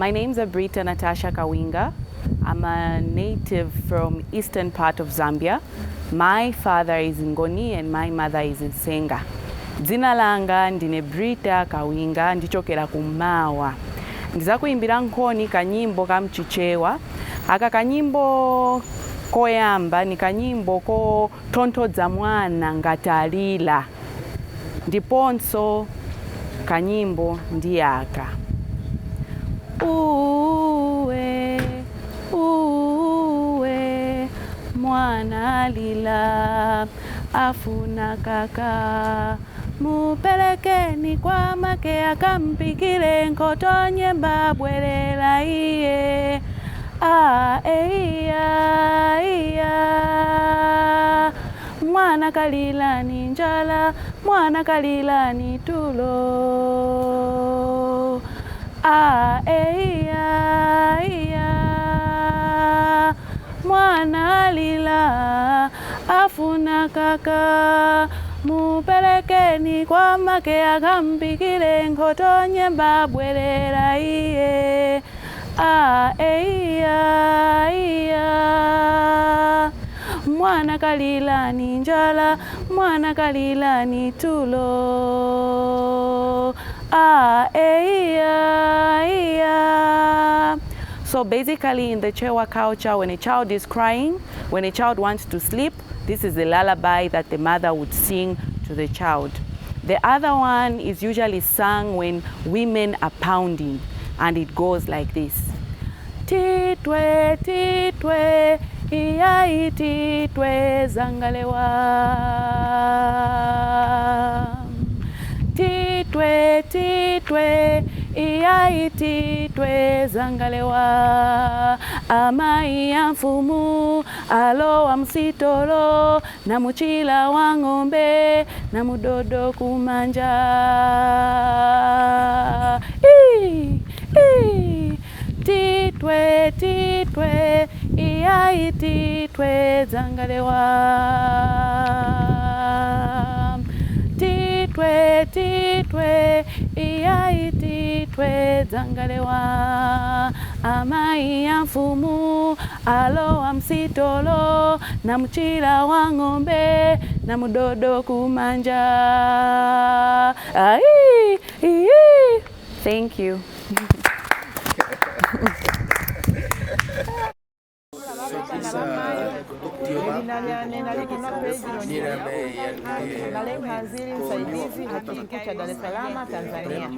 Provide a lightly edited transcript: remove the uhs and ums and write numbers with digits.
My name's Abrita Natasha Kawinga. I'm a native from eastern part of Zambia. My father is Ngoni and my mother is Nsenga. Dzina langa ndine Brita Kawinga, ndichokera kumawa. Ndizakuimbira nkhoni kanyimbo kamchichewa. Aka kanyimbo koyamba ni kanyimbo kotonthodza mwana ngati alila, ndiponso kanyimbo ndi aka: Uwe uwe, mwana alila, afuna kaka, mupelekeni kwa make akampikile nkhoto nyemba, bwerera iye a eiya iya. Mwana kalila ni njala, mwana kalila ni tulo. A eiya iya, mwana alila, afuna kaka, mupelekeni kwa make akampikile nkhoto nyemba, bwerera iye a eiya iya. Mwana kalila ni njala, mwana kalila ni tulo. A eiya iya. So basically, in the Chewa culture, when a child is crying, when a child wants to sleep, this is the lullaby that the mother would sing to the child. The other one is usually sung when women are pounding, and it goes like this: Titwe titwe iyai titwe zangalewa. Titwe titwe iyai titwe zangalewa. Amai ya mfumu alowa msitolo na muchila wa ng'ombe na mudodo kumanja. Ii, ii. Titwe titwe iyai titwe zangalewa. Titwe titwe iyai titwe zangalewa. Amai ya mfumu alowa msitolo na mchila wa ng'ombe na mudodo kumanja. Ai, ii. Thank you. Nalem Hazili, msaidizi wa Chuo Kikuu cha Dar es Salaam, Tanzania.